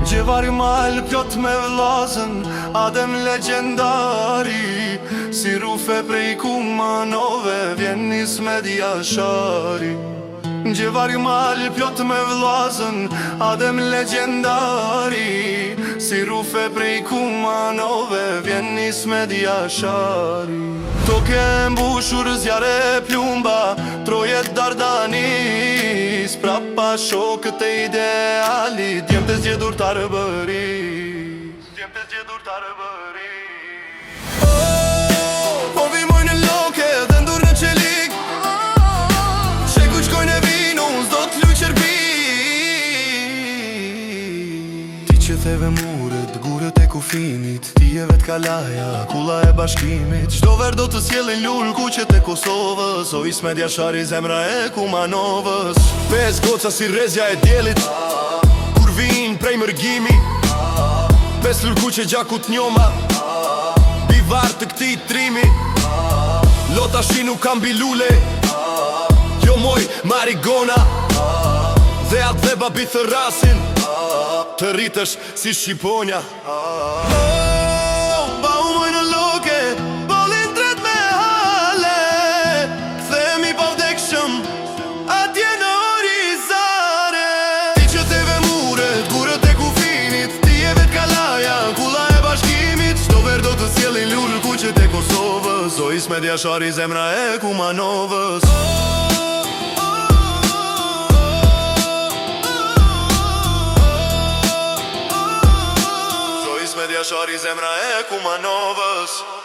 Gjevari mal plot me vllazën, Adem legjendari, Si rrufe prej Kumanove, vjen Ismet Jashari. Gjevari mal plot me vllazën, Adem legjendari, Si rrufe prej Kumanove, vjen Ismet Jashari. Tokë e mbushur zjarr e plumba, trojet Dardanisë, Prapa shokët e idealit, djemtë e zgjedhur të Arbërisë. Djemtë e zgjedhur të Arbërisë. Po vi moj në loke, dhendur në çelik. Shekuj shkojnë e vinë, unë s'do t'luj qerpik. Ti që theve muret, gurët e kufinit, Ti je vetë kalaja, kulla e bashkimit. Çdo verë do të sjellin lulekuqet e Kosovës, O Ismet Jashari, zemra e Kumanovës. Pesë goca si rrezja e diellit, Kur vijnë prej mërgimi. Pesë lulekuqe gjakut njoma, Mbi varr të këtij trimi. Lot tashi nuk ka mbi lule, Jo moj marigona. Dhe atë dhe babi thërrasin, Të rritësh si shqiponja. Oh, bau moj në loke, bollin tret me hale. Kthehemi pavdekshëm, atje në Orizare. Ti që theve muret, gurët e kufinit, Ti je vetë kalaja, kulla e bashkimit. Çdo verë do të sjellin lulekuqet e Kosovës, O Ismet Jashari, zemra e Kumanovës. O Ismet Jashari, zemra e Kumanovës.